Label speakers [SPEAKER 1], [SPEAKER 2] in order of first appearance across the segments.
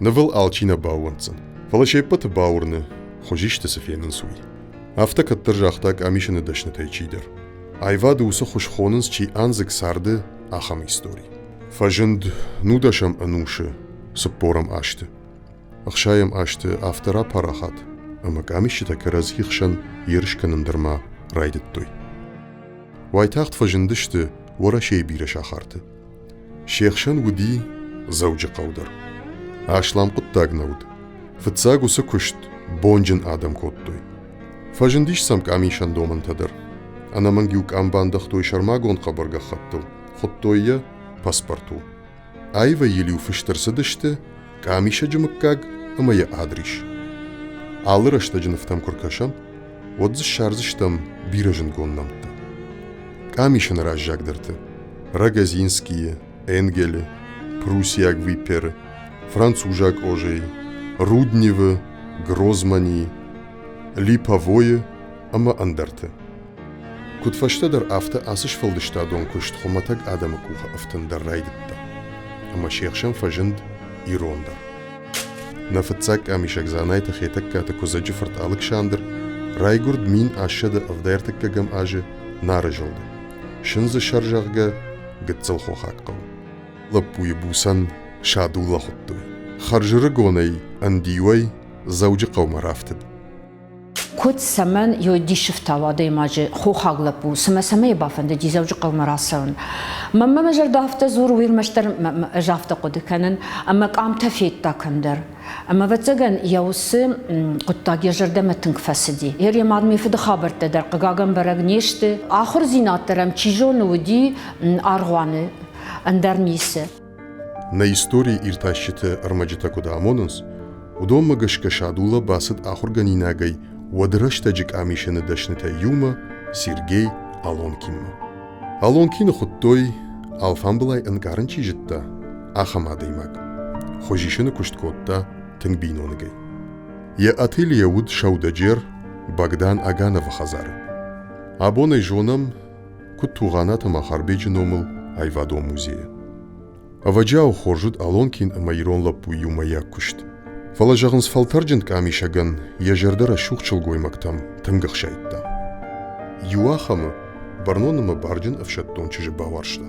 [SPEAKER 1] Нывыл алчи нӕ баууӕнддзӕн, фӕлӕ се ппӕты бауырны, хуызисты цы фенынц, уый. Афтӕ кӕддӕр загъта къамисыны дӕснытӕй чидӕр. Аивады уыцы хуыз хонынц чи андзыг царды, ахӕм истори. Фӕзынд нудӕсӕм ӕнусы цыппорӕм азты. Ӕхсайӕм азты афтӕ рапарахат, ӕмӕ къамисджытӕ кӕрӕдзи хсӕн ерыс кӕнын дӕр ма райдыдтой. Уайтагъд фӕзындысты Уӕрӕсейы бирӕ сахарты. Се хсӕн уыди Дзӕуджыхъӕу дӕр. Аслам хъуыддаг нӕ уыд. Фыццаг уыцы куыст бонджын адӕм кодтой. Фӕзындис сӕм къамисӕн домӕнтӕ дӕр. Ӕнӕмӕнг-иу къам бандӕгътой сӕрмагонд хъӕбӕр гӕххӕттыл, хуыдтой йӕ паспорту. Аивӕй йыл-иу фыст ӕрцыдысты къамисӕджы мыггаг ӕмӕ йӕ адрис. Алы рӕстӕджы нывтӕм куы ркӕсӕм, уӕд дзы ссардзыстӕм бирӕ зындгонд нӕмттӕ. Къамисыны раззагдӕрты Рогозинскийы, Энгелы, пруссиаг Випперы, французаг Ожейы, Рудневы, Грозманийы, Липовойы ӕмӕ ӕндӕрты. Куыд фӕстӕдӕр, афтӕ ацы сфӕлдыстадон куыст хуымӕтӕг адӕмы къухы ӕфтын дӕр райдыдта. Ӕмӕ се хсӕн фӕзынд ирон дӕр. Нӕ фыццаг къамисӕг Дзанайты Хетӕгкаты Куыдзӕджы фырт Алыксандр райгуырд 1173 азы Нары зылды, Сындзы сӕр, зӕгъгӕ, гыццыл хохаг хъӕу. Лӕппуйы буцӕн Садуллӕ хуыдтой. Хӕрзӕрыгонӕй ӕндиуӕй Дзӕуджыхъӕумӕ рафтыд.
[SPEAKER 2] Куыд, цӕмӕн йой дисы фтауы адӕймаджы хохаг лӕппу, цымӕ цӕмӕй бафӕндыди Дзӕуджыхъӕумӕ рацӕуын? Мӕнмӕ мӕ зӕрдӕ афтӕ дзуры, уый ӕрмӕстдӕр ӕз афтӕ хъуыды кӕнын, ӕмӕ къамтӕ федта кӕмдӕр. Ӕмӕ, ӕвӕццӕгӕн, йӕ уыцы хъуыддаг йӕ зӕрдӕмӕ тынг фӕцыди. Йӕ мад ме фыды хабӕрттӕ дӕр хъыгагӕн бӕрӕг не сты. Ахуырдзинад дӕр ӕм, чи зоны, уыди аргъуаны, ӕндӕр ницы.
[SPEAKER 1] Нӕ историйы иртасджыты ӕрмӕджытӕ куыд амонынц, уыдонмӕ гӕсгӕ Садуллӕ бацыд ахуыргӕнинагӕй уӕды рӕстӕджы къамисыны дӕснытӕй иумӕ Сергей Алонкинмӕ. Алонкины хуыдтой, алфамбылай ӕнкъарын чи зыдта, ахӕм адӕймаг. Хуызисыны куыст кодта тынг биноныгӕй. Йӕ ателье уыд сӕудӕджер Богдан Агановы хӕдзары. Абон ӕй зонӕм куыд Тугъанаты Махарбеджы номыл аивадон музейы. Ӕвӕджиау хорз уыд Алонкин ӕмӕ ирон лӕппуйы иумӕйаг куыст. Фӕлӕ, зӕгъынц, фӕлтӕрджын къамисӕгӕн йӕ зӕрдӕ рӕсугъд сылгоймӕгтӕм тынг ӕхсайдта. Иуахӕмы бӕрнон ӕмӕ барджын ӕфсӕддон чызджы бауарзта.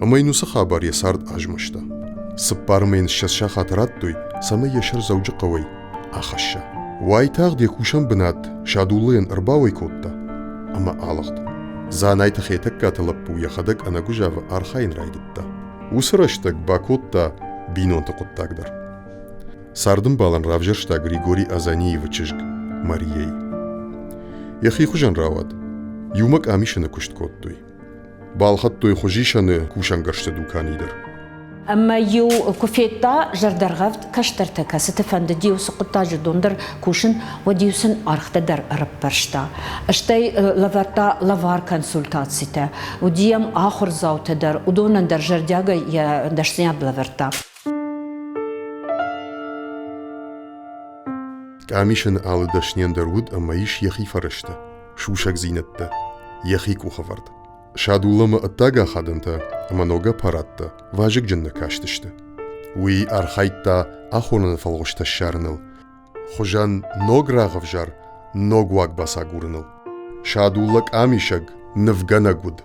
[SPEAKER 1] Ӕмӕ йын уыцы хабар йӕ цард азмӕста. Цыппар ӕмӕ йын 20 сахаты радтой, цӕмӕй йӕ сӕр Дзӕуджыхъӕуӕй ахӕсса. Уайтагъд йӕ кусӕн бынат Садуллӕйӕн ӕрбауӕй кодта ӕмӕ алыгъд. Дзанайты Хетӕгкаты лӕппу йӕхӕдӕг ӕнӕгуызавӕ архайын райдыдта. Уыцы рӕстӕг бакодта бинонты хъуыддаг дӕр. Цардӕмбалӕн равзӕрста Григорий Азаниевы чызг Марияйы. Йӕхи хуызӕн рауад. Иумӕ къамисыны куыст кодтой. Балхӕдтой хуызисӕны кусӕнгӕрзты дукани дӕр.
[SPEAKER 2] Ӕмӕ-иу куы федта зӕрдӕргъӕвд кӕстӕртӕ, кӕцыты фӕндыди уыцы хъуыддаджы дон дӕр кусын, уӕд-иу сын ӕргътӕ дӕр ӕрӕппӕрста. Стӕй лӕвӕрдта лӕвар консультацитӕ. Уыди йӕм ахуырдзаутӕ дӕр, уыдонӕн дӕр зӕрдиагӕй йӕ дӕсныйад лӕвӕрдта.
[SPEAKER 1] Къамисыны алы дӕсныйӕн дӕр уыд ӕмӕ ис йӕхи фӕрӕзтӕ, сусӕгдзинӕдтӕ, йӕхи къухӕвӕрд. Садуллӕмӕ ӕддаг ахадӕнтӕ ӕмӕ ног аппараттӕ вазыгджын нӕ кастысты. Уый архайдта ахоныны фӕлгъуызтӕ ссарыныл, хуызӕн ног рагъӕвзар, ног уаг бацагурыныл. Садуллӕ къамисӕг, нывгӕнӕг уыд.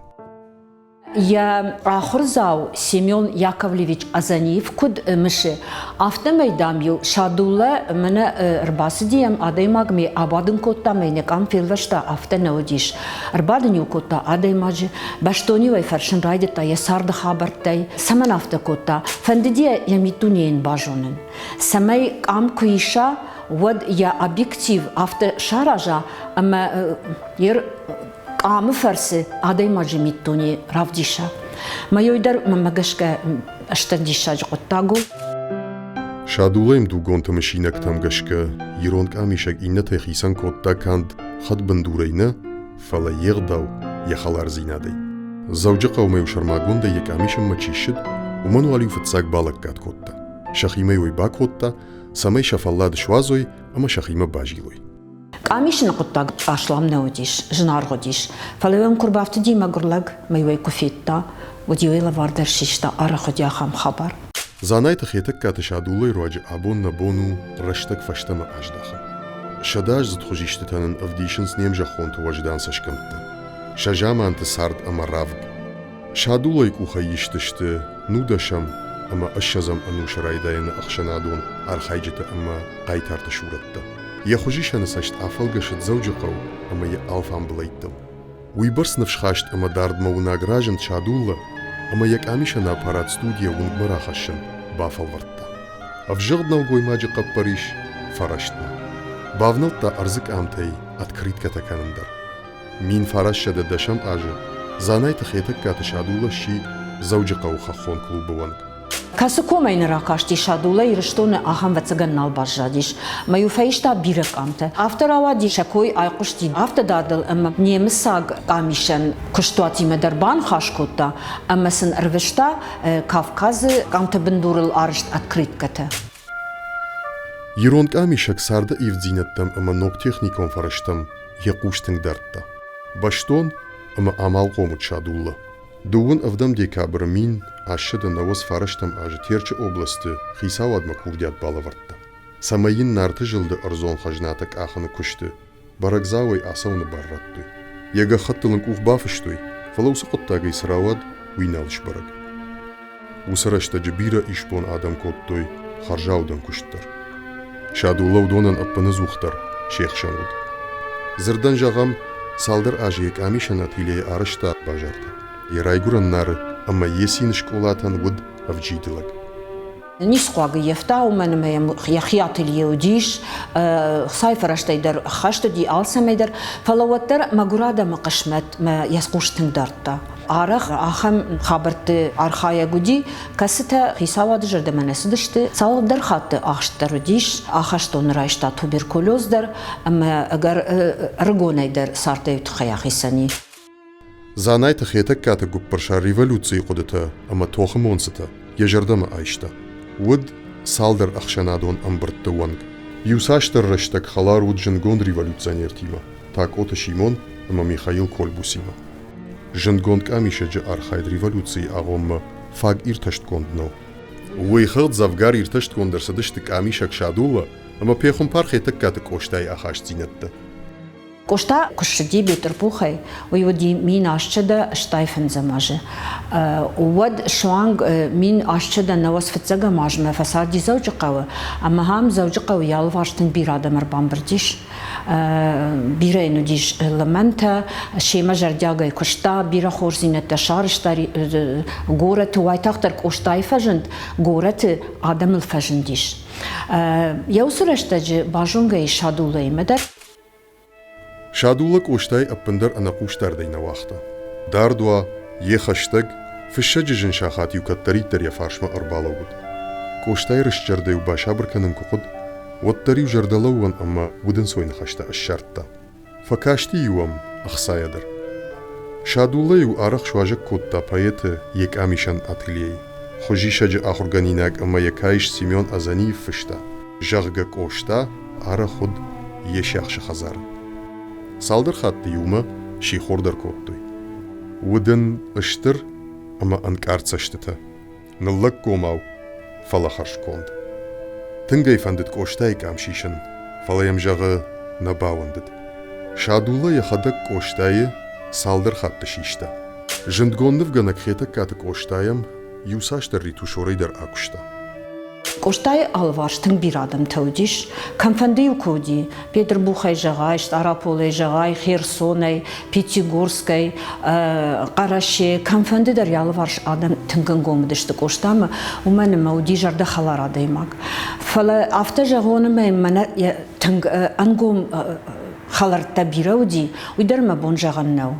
[SPEAKER 2] Йӕ ахуырдзау Семен Яковлевич Азаниев куыд мысы, афтӕмӕй, дам-иу Садуллӕ мӕнӕ ӕрбацыди йӕм адӕймаг ме абадын кодта, мӕ йын къам фелвӕста, афтӕ нӕ уыдис. Ӕрбадын-иу кодта адӕймаджы, бӕстон-иу ӕй фӕрсын райдыдта йӕ царды хабӕрттӕй. Цӕмӕн афтӕ кодта? Фӕндыди йӕ миддуне йын базонын. Цӕмӕй къам куы иса, уӕд йӕ объектив афтӕ сараза, ӕмӕ йе къамы фӕрцы адӕймаджы миддуне равдиса. Мӕ дӕр мӕнмӕ гӕсгӕ стыр диссаджы хъуыддаг у.
[SPEAKER 1] Садулайы мдугонты мысинӕгтӕм гӕсгӕ ирон къамисӕг иннӕтӕй хицӕн кодта канд хӕдбындурӕй нӕ, фӕлӕ йе гъдау, йӕ хӕлардзинадӕй. Дзӕуджыхъӕумӕ-иу сӕрмагондӕй йӕ къамисынмӕ чи ссыд, уымӕн уал-иу фыццаг балӕггад кодта. Сӕхимӕ уый бакодта, цӕмӕй сӕ фӕллад суадзой ӕмӕ сӕхимӕ базилой.
[SPEAKER 2] Къамисыны хъуыддаг аслам нӕ уыдис, зынаргъ уыдис. Фӕлӕ уӕм куы рбафтыди мӕгуыр лӕг, мӕ уӕй куы федта, уӕд-иу ӕй лӕвар дӕр систа, арӕх уыди ахӕм хабар.
[SPEAKER 1] Дзанайты Хетӕгкаты Садуллайы руаджы абон нӕ бон у рӕстӕг фӕстӕмӕ аздахын. Сӕдӕаздзыд хуызистытӕ нын ӕвдисынц не мзӕххонты уӕздан цӕсгӕмттӕ, сӕ заманты цард ӕмӕ равг. Садуллайы къухӕй ист сты нудӕсӕм ӕмӕ ӕссӕдзӕм ӕнусы райдайӕны ӕхсӕнадон архайджытӕ ӕмӕ хъайтарты сурӕттӕ. Йӕ хуызисӕны цӕст афӕлгӕсыд Дзӕуджыхъӕу ӕмӕ йӕ алфамбылӕйттыл. Уыйбӕрц ныфсхаст ӕмӕ дардмӕуынаг разынд Садуллӕ, ӕмӕ йӕ къамисӕн аппарат студийӕ уынгмӕ рахӕссын бафӕлвӕрдта. Ӕвзыгъд нӕлгоймаджы хъӕппӕрис фӕрӕстмӕ. Бавнӕлдта ӕрдзы къамтӕй открыткӕтӕ кӕнын дӕр. 1910 азы Дзанайты Хетӕгкаты Садуллӕ сси Дзӕуджыхъӕуы хӕххон клубы уӕнг.
[SPEAKER 2] Кӕцы комӕй нӕ ракасти Садуллӕ Ирыстоны, ахӕм ӕвӕццӕгӕн нал баззадис. Мӕ-иу фӕиста бирӕ къамтӕ. Афтӕ рауади, сӕ кой айхъуысти афтӕ дардыл ӕмӕ немыцаг къамисӕн куыстуатимӕ дӕр баныхас кодта ӕмӕ сын ӕрвыста Кавказы къамты бындурыл арӕзт открыткӕтӕ.
[SPEAKER 1] Ирон къамисӕг царды ивддзинӕдтӕм ӕмӕ ног техникон фӕрӕзтӕм йӕ хъус тынг дардта. Бӕстон ӕмӕ амалхъом уыд Садуллӕ. Дыууын ӕвдӕм декабры 1899 азы Терчы областы хицауадмӕ курдиат балӕвӕрдта, цӕмӕй йын Нарты зылды ӕрдзон хӕзнатӕ къахыны куысты бӕрӕгдзауӕй ацӕуыны бар радтой. Йӕ гӕххӕттыл ын къух бафыстой, фӕлӕ уыцы хъуыддагӕй цы рауад, уый нал сбӕрӕг. Уыцы рӕстӕджы бирӕ исбон адӕм кодтой хӕрзаудӕн куыст дӕр. Садуллӕ уыдонӕн ӕппынӕдзухдӕр се хсӕн уыд. Дзырдӕн зӕгъӕм, цалдӕр азы йӕ къамисӕн ательейы арӕзта базартӕ. Йӕ райгуырӕн Нары ӕмӕ Есины скъолатӕн уыд ӕвджиды лӕг.
[SPEAKER 2] Ницы хъуаг ӕййӕфта, уымӕн ӕмӕ йӕм йӕхи ателье уыдис, хцайы фӕрӕзтӕй дӕр ӕххӕст уыди алцӕмӕй дӕр, фӕлӕ уӕддӕр мӕгуыр адӕмы хъысмӕтмӕ йӕ хъус тынг дардта. Арӕх ахӕм хабӕртты архайӕг уыди, кӕцытӕ хицауады зӕрдӕмӕ нӕ цыдысты. Цалдӕр хатты ахст дӕр уыдис, ахӕстоны райста туберкулез дӕр ӕмӕ ӕгӕр ӕрыгонӕй дӕр цардӕй тыххӕй ахицӕн и.
[SPEAKER 1] Дзанайты Хетӕгкаты гуыппырсар революцийы хъуыдытӕ ӕмӕ тохы монцытӕ йӕ зӕрдӕмӕ айста. Уыд цалдӕр ӕхсӕнадон ӕмбырдты уӕнг. Иуцасдӕр рӕстӕг хӕлар уыд зындгонд революционертимӕ Такъоты Симон ӕмӕ Михаил Кольбусимӕ. Зындгонд къамисӕджы архайд революцийы агъоммӕ фаг иртӕстгонд нӕу. Уый хыгъд дзӕвгар иртӕстгонд ӕрцыдысты къамисӕг Садуллӕ ӕмӕ пехуымпар Хетӕгкаты Къостайы ахастдзинӕдтӕ.
[SPEAKER 2] Къоста куы ссыди Бетъырбухӕй, уый уыди 1885 азы. Уӕд суанг 1895 азмӕ фӕцарди Дзӕуджыхъӕуы, ӕмӕ ам Дзӕуджыхъӕуы йӕ алыварс тынг бирӕ адӕм ӕрбамбырд ис. Бирӕ йын уыдис лымӕнтӕ, семӕ зӕрдиагӕй куыста, бирӕ хорздзинӕдтӕ сарӕзта горӕты. Уайтагъддӕр Къостайы фӕзынд горӕты адӕмыл фӕзындис. Йӕ уыцы рӕстӕджы базонгӕ ис Садуллӕимӕ дӕр.
[SPEAKER 1] Садуллӕ Къостайы ӕппындӕр ӕнӕхъусдардӕй нӕ уагъта. Дард уа, йе хӕстӕг, фыссӕджы зын сахат-иу кӕддӕриддӕр йӕ фарсмӕ ӕрбалӕууыд. Къостайы рыстзӕрдӕ-иу басабыр кӕнын куы хъуыд, уӕддӕр-иу зӕрдӕлӕууӕн ӕмӕ удӕнцой ныхӕстӕ ссардта. Фӕкасти-иу ӕм ӕхцайӕ дӕр. Садуллӕ-иу арӕх суазӕг кодта поэты йӕ къамисӕн ательейы. Хуызисӕджы ахуыргӕнинаг ӕмӕ йӕ каис Семен Азаниев фыста, зӕгъгӕ, Къоста арӕх уыд йе сиахсы хӕдзары. Цалдӕр хатты иумӕ сихор дӕр кодтой. Уыд ын стыр ӕмӕ ӕнкъард цӕстытӕ, ныллӕггомау, фӕлӕ хӕрзконд. Тынг ӕй фӕндыд Къостайы къам сисын, фӕлӕ йӕм, зӕгъы, нӕ бауӕндыд. Садуллӕ йӕхӕдӕг Къостайы цалдӕр хатты систа. Зындгонд нывгӕнӕг Хетӕгкаты Къостайӕм иуцасдӕр ретушерӕй дӕр акуыста.
[SPEAKER 2] Къостайы алыварс тынг бирӕ адӕмтӕ уыдис. Кӕмфӕнды-иу куы уыди, Петербургӕй зӕгъай, Стъараполӕй зӕгъай, Херсонӕй, Пятигорскӕй, Хъӕрӕсе, кӕмфӕнды дӕр йӕ алыварс адӕм тынг ӕнгом уыдысты Къостамӕ, уымӕн ӕмӕ уыди зӕрдӕхӕлар адӕймаг. Фӕлӕ афтӕ зӕгъон ӕмӕ мӕнӕ тынг ӕнгом хӕлӕрттӕ бирӕ уыди, уый дӕр мӕ бон зӕгъӕн нӕу.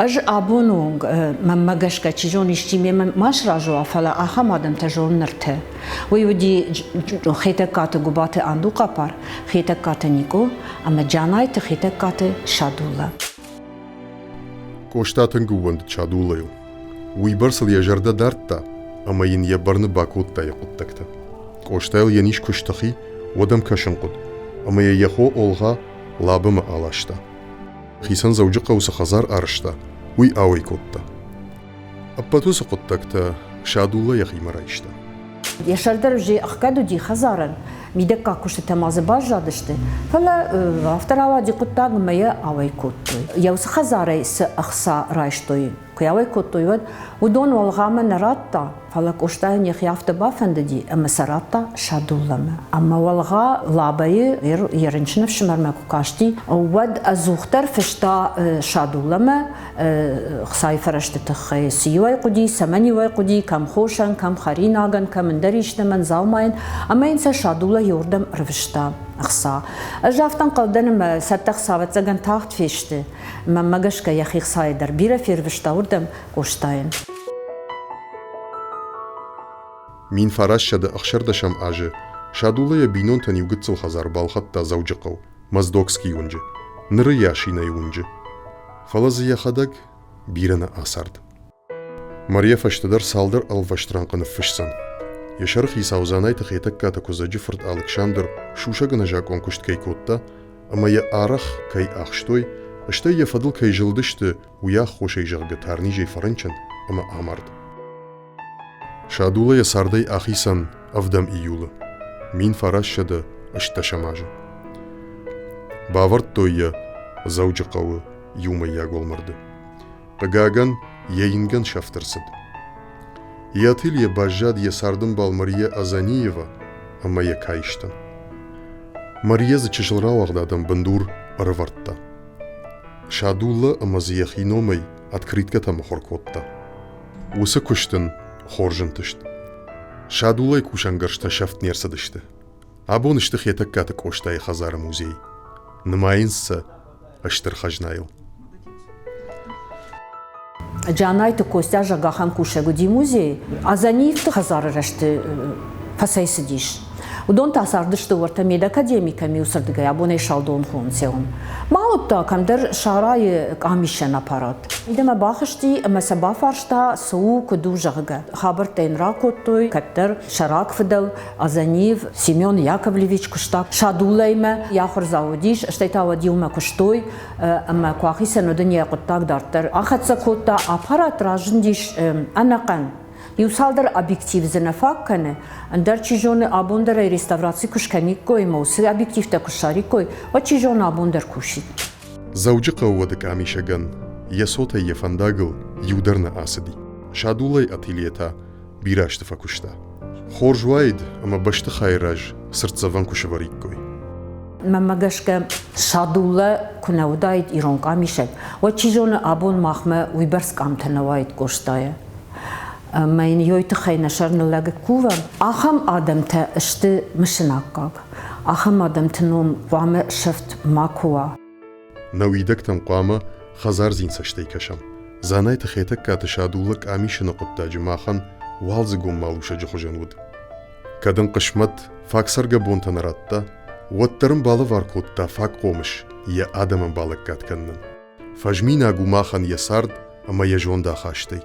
[SPEAKER 2] Ӕз абоны онг, мӕнмӕ гӕсгӕ, чи зоны, исчи мемӕ ма сразы уа, фӕлӕ ахӕм адӕмтӕ зонын ӕртӕ. Уый уыди Хетӕгкаты Гуыбаты Андухъапар, Хетӕгкаты Никъо ӕмӕ Джанайты Хетӕгкаты Садуллӕ.
[SPEAKER 1] Къоста тынг ӕууӕндыд Садуллӕйыл. Уыйбӕрц ыл йӕ зӕрдӕ дардта ӕмӕ йын йӕ бӕрны бакодта йӕ хъуыддӕгтӕ. Къостайыл йӕ низ куы стых и, уӕд ӕм кӕсын хъуыд, ӕмӕ йӕ йӕ хо Олгъа Лабӕмӕ аласта. Хицӕн Дзӕуджыхъӕуы цы хӕдзар арӕзта, уый ауӕй кодта. Ӕппӕт уыцы хъуыддӕгтӕ Садуллӕ йӕхимӕ райста.
[SPEAKER 2] Йӕ сӕрдар уже ӕхгӕд уыди хӕдзарӕн, мидӕггаг куыстытӕ ма дзы баззадысты, фӕлӕ афтӕ рауади хъуыддаг ӕмӕ йӕ ауӕй кодтой. Йӕ уыцы хӕдзарӕй цы ӕхца райстой, куы ауӕй кодтой, уӕд уыдон Уӕлгъамӕ нӕ радта, фӕлӕ Къостайӕн йӕхи афтӕ бафӕндыди ӕмӕ сӕ радта Садуллӕмӕ. Ӕмӕ Уӕлгъа Лабӕйы йӕ рынчын ӕфсымӕрмӕ куы касти, уӕд ӕдзухдӕр фыста Садуллӕмӕ хцайы фӕрӕзты тыххӕй, цы-иу ӕй хъуыди, цӕмӕн-иу ӕй хъуыди, кӕм хосӕн, кӕм хӕринагӕн, кӕм ӕндӕр истӕмӕн, дзаумайӕн, ӕмӕ йын сӕ Садуллӕ иуырдӕм ӕрвыста ӕхца. Ӕз афтӕ ӕнхъӕл дӕн, ӕмӕ цӕттӕ ӕхца ӕвӕццӕгӕн тагъд фесты. Мӕнмӕ гӕсгӕ йӕхи хцайы дӕр бирӕ фервыста уырдӕм Къостайӕн.
[SPEAKER 1] 1916 азы Садуллӕ йӕ бинонтӕн иу гыццыл хӕдзар балхӕдта Дзӕуджыхъӕу, Моздокскийы уынджы, ныры Яшинӕйы уынджы. Фӕлӕ дзы йӕхӕдӕг бирӕ нӕ ацард. Мария фӕстӕдӕр цалдӕр ӕлвӕст рӕнхъы ныффысдзӕн. Йӕ сӕрыхицау Дзанайты Хетӕгкаты Куыдзӕджы фырт Алыксандр сусӕг ӕнӕзакъон куыст кӕй кодта ӕмӕ йӕ арӕх кӕй ахстой, стӕй йӕ фӕдыл кӕй зылдысты, уый аххосӕй, зӕгъгӕ, тарнизӕй фӕрынчын ӕмӕ амард. Садуллӕ йӕ цардӕй ахицӕн ӕвдӕм июлы, 1918 азы. Бавӕрдтой йӕ Дзӕуджыхъӕуы иумӕйаг уӕлмӕрды. Хъыгагӕн, йӕ ингӕн сӕфт ӕрцыд. Йӕ ателье баззад йӕ цардӕмбал Мария Азаниева ӕмӕ йӕ каистӕн. Мария дзы чысыл рауагъдадӕн бындур ӕрӕвӕрдта. Садуллӕ ӕмӕ дзы йӕхи номӕй открыткӕтӕ мыхуыр кодта. Уыцы куыст ын хорз ӕнтыст. Садуллӕйы кусӕнгӕрзтӕ сӕфт не рцыдысты. Абон сты Хетӕгкаты Къостайы хӕдзары музей. Нымайынц сӕ стыр хӕзнайыл.
[SPEAKER 2] Джанайты Костя зӕгъгӕ, ахӕм кусӕг уыди музейы. Азаниевты хӕдзары рӕзты фӕцӕйцыдис. Уыдон та цардысты уӕртӕ медакадеми кӕм иуцырдыгӕй, абонӕй Салдон хонцеон. Ма уыдта кӕмдӕр сарайы къамисӕн аппарат. Мидӕмӕ бахызти ӕмӕ сӕ бафарста, цы у, куыд у, зӕгъгӕ. Хабӕрттӕ йын ракодтой, кӕддӕр сӕ рагфыдӕл Азаниев Семен Яковлевич куыста Садуллӕимӕ, йӕ ахуырдзау уыдис, стӕй та уӕд иумӕ куыстой ӕмӕ куы ахицӕн, уӕд ын йӕ хъуыддаг дарддӕр ахӕццӕ кодта. Аппарат разындис ӕнӕхъӕн. Иу цалдӕр объектив дзы нӕ фаг кӕны, ӕндӕр чи зоны, абон дӕр ӕй реставраци куы скӕниккой ӕмӕ уыцы объективтӕ куы ссариккой, уӕд чи зоны, абон дӕр кусид.
[SPEAKER 1] Дзӕуджыхъӕуы уӕды къамисӕгӕн йӕ цотӕй йӕ фӕндагыл иу дӕр нӕ ацыди. Садуллӕйы ателье та бирӕ азты фӕкуыста. Хорз уаид, ӕмӕ бӕстыхайы раз цыртдзӕвӕн куы сӕвӕриккой.
[SPEAKER 2] Мӕнмӕ гӕсгӕ, Садуллӕ куы нӕ уыдаид ирон къамисӕг, уӕд чи зоны, абон махмӕ уыйбӕрц къамтӕ нӕ уаид Къостайӕ. Ӕмӕ йын йой тыххӕй нӕ сӕрныллӕг кувӕм. Ахӕм адӕмтӕ сты мысынаккаг. Ахӕм адӕмты ном хъуамӕ сӕфт макуы уа.
[SPEAKER 1] Нӕ уидӕгтӕм хъуамӕ хӕдзардзин цӕстӕй кӕсӕм. Дзанайты Хетӕгкаты Садуллӕ къамисыны хъуыддаджы махӕн уалдзыгон малусӕджы хуызӕн уыд. Кӕд ын хъысмӕт фаг цӕргӕбонтӕ нӕ радта, уӕддӕр ын балӕвар кодта фаг хъомыс йӕ адӕмӕн балӕггад кӕнынӕн. Фӕзминаг у махӕн йӕ цард ӕмӕ йӕ зондахастӕй.